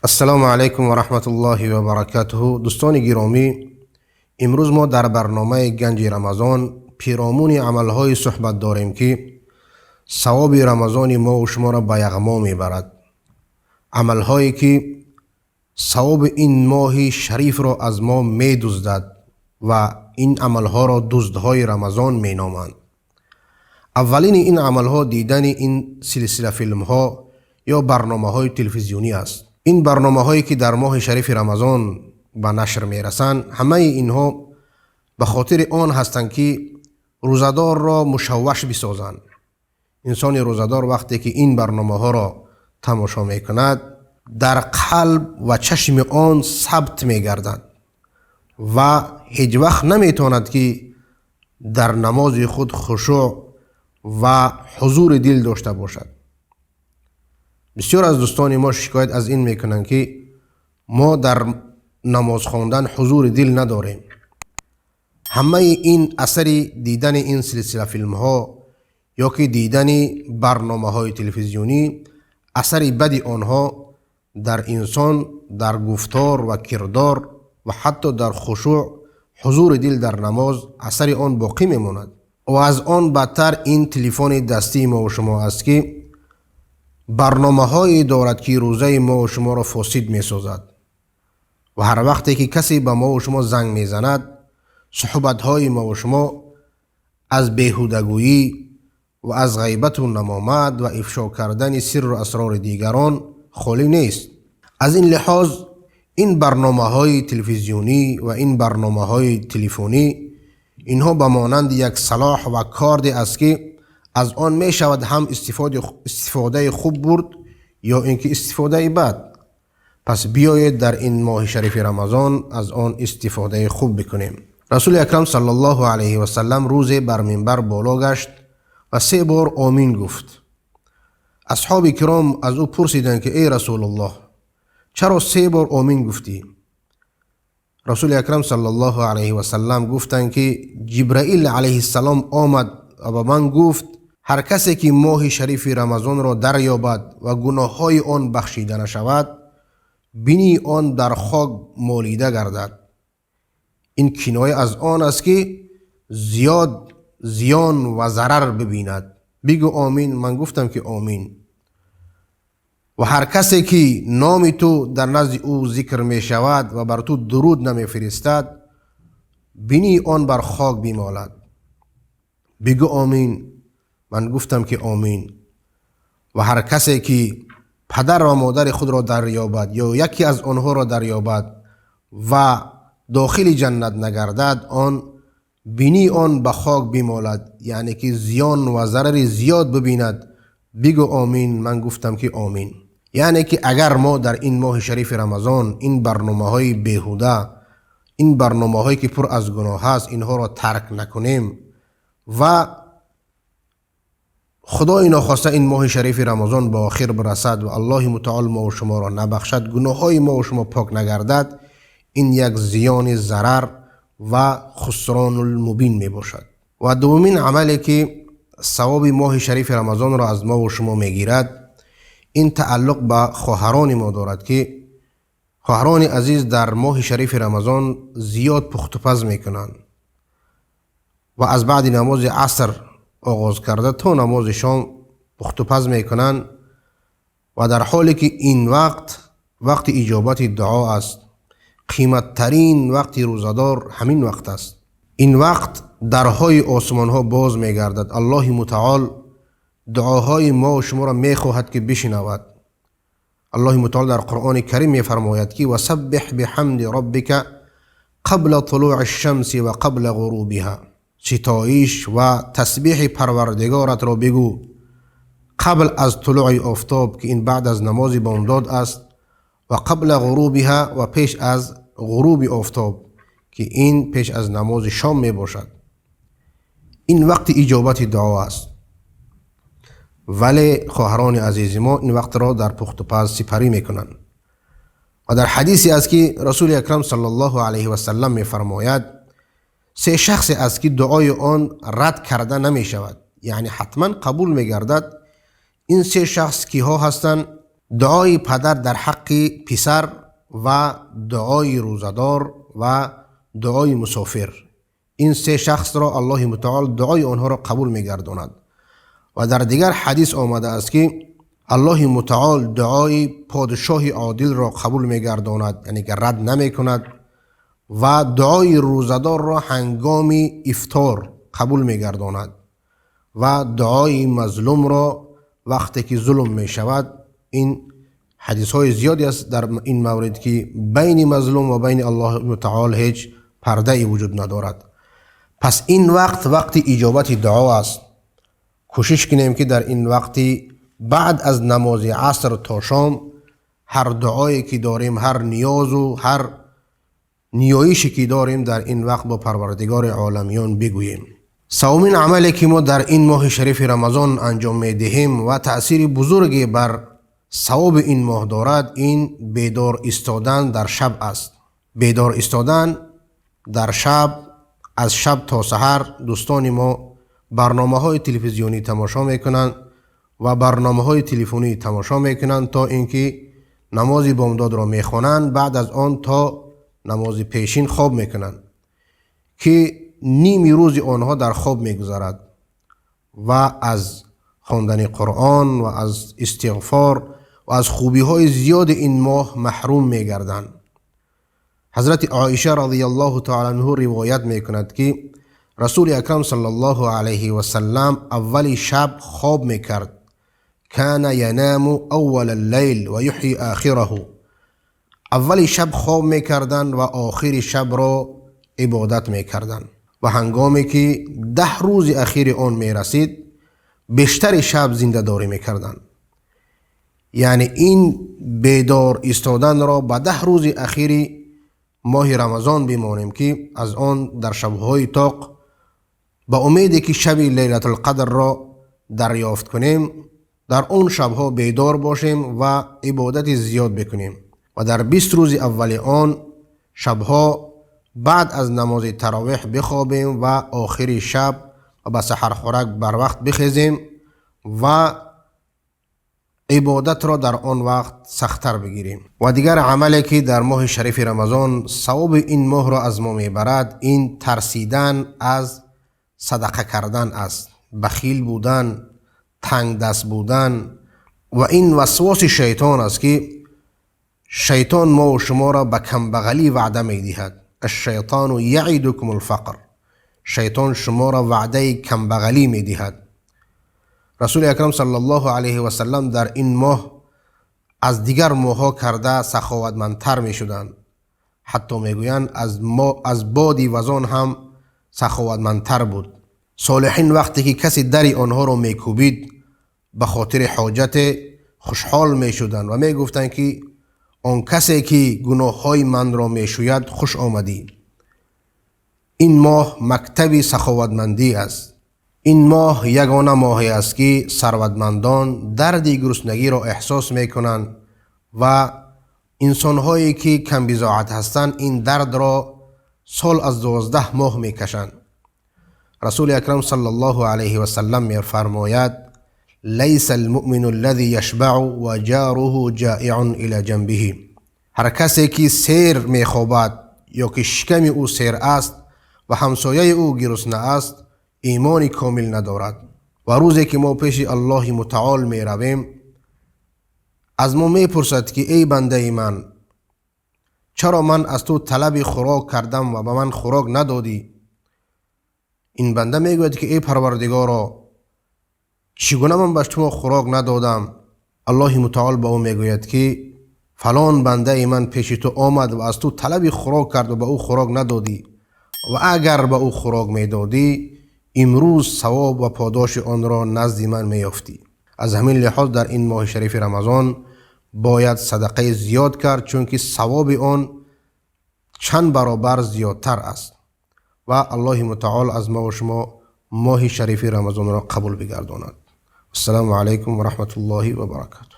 السلام علیکم و رحمت الله و برکاته. دوستان گرامی، امروز ما در برنامه گنج رمضان پیرامون عملهای صحبت داریم که ثواب رمضان ما و شما را به یغما میبرد. عملهایی که ثواب این ماه شریف را از ما میدزدد و این عملها را دزدهای رمضان مینامند. اولین این عملها دیدن این سلسله فیلم ها یا برنامه های تلویزیونی است. این برنامه هایی که در ماه شریف رمضان به نشر میرسند، همه اینها به خاطر آن هستند که روزه‌دار را مشوش بسازند. انسان روزه‌دار وقتی که این برنامه ها را تماشا میکند، در قلب و چشم آن ثبت میگردد و هیچ وقت نمیتواند که در نماز خود خشوع و حضور دل داشته باشد. بسیار از دوستان ما شکایت از این میکنند که ما در نماز خواندن حضور دل نداریم. همه این اثر دیدن این سلسله فیلم ها یا که دیدن برنامه های تلویزیونی، اثر بد آنها در انسان، در گفتار و کردار و حتی در خشوع حضور دل در نماز، اثر آن باقی میماند. و از آن بدتر این تلفن دستی ما و شما است که برنامه هایی دارد که روزه ما و شما را فاسد می سازد. و هر وقتی که کسی به ما و شما زنگ می زند، صحبت های ما و شما از بیهودگویی و از غیبت و نمامت و افشا کردن سر و اسرار دیگران خالی نیست. از این لحاظ این برنامه های تلویزیونی و این برنامه های تلفنی، اینها به مانند یک سلاح و کارد است که از آن می شود هم استفاده خوب برد یا اینکه استفاده بد. پس بیایید در این ماه شریف رمضان از آن استفاده خوب بکنیم. رسول اکرم صلی الله علیه و سلم روز بر منبر بالا گشت و 3 بار آمین گفت. اصحاب کرام از او پرسیدند که ای رسول الله، چرا 3 بار آمین گفتی؟ رسول اکرم صلی الله علیه و سلم گفتند که جبرائیل علیه السلام آمد و به من گفت هر کسی که ماه شریف رمضان را دریابد و گناههای آن بخشیده نشود، بینی آن در خاک مالیده گردد. این کنایه از آن است که زیاد زیان و ضرر ببیند. بگو آمین. من گفتم که آمین. و هر کسی که نام تو در نزد او ذکر می شود و بر تو درود نمی فرستد، بینی آن بر خاک بیمالد. بگو آمین. من گفتم که آمین. و هر کسی که پدر و مادر خود را دریابد یا یکی از آنها را دریابد و داخل جنت نگردد، آن بینی آن به خاک بیمالد، یعنی که زیان و ضرر زیاد ببیند. بگو آمین. من گفتم که آمین. یعنی که اگر ما در این ماه شریف رمضان این برنامه های بیهوده، این برنامه هایی که پر از گناه هست، اینها را ترک نکنیم و خدای ناخواسته این ماه شریف رمضان به آخر برسد و الله متعال ما و شما را نبخشد، گناه های ما و شما پاک نگردد، این یک زیان ضرر و خسران المبین می باشد. و دومین عملی که ثواب ماه شریف رمضان را از ما و شما می گیرد، این تعلق به خواهران ما دارد که خواهران عزیز در ماه شریف رمضان زیاد پخت و پز می کنند و از بعد نماز عصر آغاز کرده تا نماز شام پخت و پز می کنند و در حالی که این وقت وقت اجابت دعا است، قیمت ترین وقت روزه‌دار همین وقت است. این وقت درهای آسمان ها باز می گردد. الله متعال دعاهای ما و شما را می خواهد که بشنود. الله متعال در قرآن کریم می فرماید که وسبح بحمد ربک قبل طلوع الشمس و قبل غروبها. ستایش و تسبیح پروردگارت را بگو قبل از طلوع آفتاب که این بعد از نماز بامداد است، و قبل غروبها و پیش از غروب آفتاب که این پیش از نماز شام می باشد. این وقت اجابت دعا است. ولی خواهران عزیز ما این وقت را در پخت و پز سپری می کنند. و در حدیثی است که رسول اکرم صلی الله علیه و سلم می فرماید 3 شخص است که دعای آن رد کرده نمی شود، یعنی حتما قبول می گردد. این 3 شخص کیها هستند؟ دعای پدر در حق پسر و دعای روزه‌دار و دعای مسافر. این سه شخص را الله متعال دعای آنها را قبول می‌گرداند. و در دیگر حدیث آمده است که الله متعال دعای پادشاه عادل را قبول می‌گرداند، یعنی که رد نمی‌کند، و دعای روزه‌دار را هنگام افطار قبول می‌گرداند و دعای مظلوم را وقتی که ظلم می‌شود. این حدیث های زیادی است در این مورد که بین مظلوم و بین الله متعال هیچ پرده ای وجود ندارد. پس این وقت وقت اجابت دعا است. کوشش کنیم که در این وقتی بعد از نماز عصر تا شام هر دعایی که داریم، هر نیاز و هر نیایشی که داریم در این وقت با پروردگار عالمیان بگوییم. سومین عملی که ما در این ماه شریف رمضان انجام میدهیم و تأثیر بزرگی بر ثواب این ماه دارد، این بیدار ایستادن در شب است. بیدار ایستادن در شب، از شب تا سحر. دوستان ما برنامه های تلویزیونی تماشا میکنند و برنامه های تلفنی تماشا میکنند تا اینکه نماز بامداد را میخوانند، بعد از آن تا نماز پیشین خواب میکنند که نیمی روز آنها در خواب میگذرد و از خواندن قرآن و از استغفار و از خوبی های زیاد این ماه محروم میگردند. حضرت عایشه رضی الله تعالی عنها روایت میکند که رسول اکرم صلی الله علیه و سلم اول شب خواب میکرد. کان ینام اول اللیل و یحیی آخره. اول شب خواب میکردند و آخر شب را عبادت میکردند و هنگامی که 10 روز اخیر آن میرسید بیشتر شب زنده داری میکردند. یعنی این بیدار ایستادن را به 10 روز اخیر ماه رمضان بمانیم که از آن در شبهای تاق با امیدی که شب لیلت القدر را دریافت کنیم، در آن شبها بیدار باشیم و عبادت زیاد بکنیم و در 20 روز اول آن شبها بعد از نماز تراویح بخوابیم و آخر شب و به سحر خوراک بر وقت بخیزیم و عبادت را در آن وقت سخت‌تر بگیریم. و دیگر عملی که در ماه شریف رمضان ثواب این ماه را از ما میبرد، این ترسیدن از صدقه کردن است، بخیل بودن، تنگ دست بودن و این وسواس شیطان است که شیطان ما و شما را به کمبغلی وعده میدهد. الشیطان یعدکم الفقر. شیطان شما را وعده کمبغلی میدهد. رسول اکرم صلی الله علیه و سلم در این ماه از دیگر ماه‌ها کرده سخاوتمندتر میشدند. حتی میگویند از بادی وزان هم سخاوتمندتر بود. صالحین وقتی که کسی در آنها را میکوبید به خاطر حاجت خوشحال میشدند و میگفتند که آن کسی که گناه‌های من را میشوید خوش آمدی. این ماه مکتب سخاوتمندی است. این ماه یگانه ماهی است که ثروتمندان درد گرسنگی را احساس میکنند و انسانهایی که کم بضاعت هستند این درد را سال از 12 ماه میکشند. رسول اکرم صلی الله علیه و سلم میفرماید لیس المؤمن الذی یشبع و جاره جائع الی جنبه. هر کسی که سیر میخوابد یا که شکم او سیر است و همسایه او گرسنه است ایمان کامل ندارد. و روزی که ما پیش الله متعال می رویم از ما می پرسد که ای بنده من، چرا من از تو طلب خوراک کردم و به من خوراک ندادی؟ این بنده می گوید که ای پروردگارا، چگونه من به شما خوراک ندادم؟ الله متعال به او می گوید که فلان بنده من پیش تو آمد و از تو طلب خوراک کرد و به او خوراک ندادی و اگر به او خوراک می دادی امروز ثواب و پاداش آن را نزد من میافتی. از همین لحاظ در این ماه شریف رمضان باید صدقه زیاد کرد، چون که ثواب آن چند برابر زیادتر است و الله متعال از ما و شما ماه شریف رمضان را قبول بگرداند. السلام علیکم و رحمت الله و برکاته.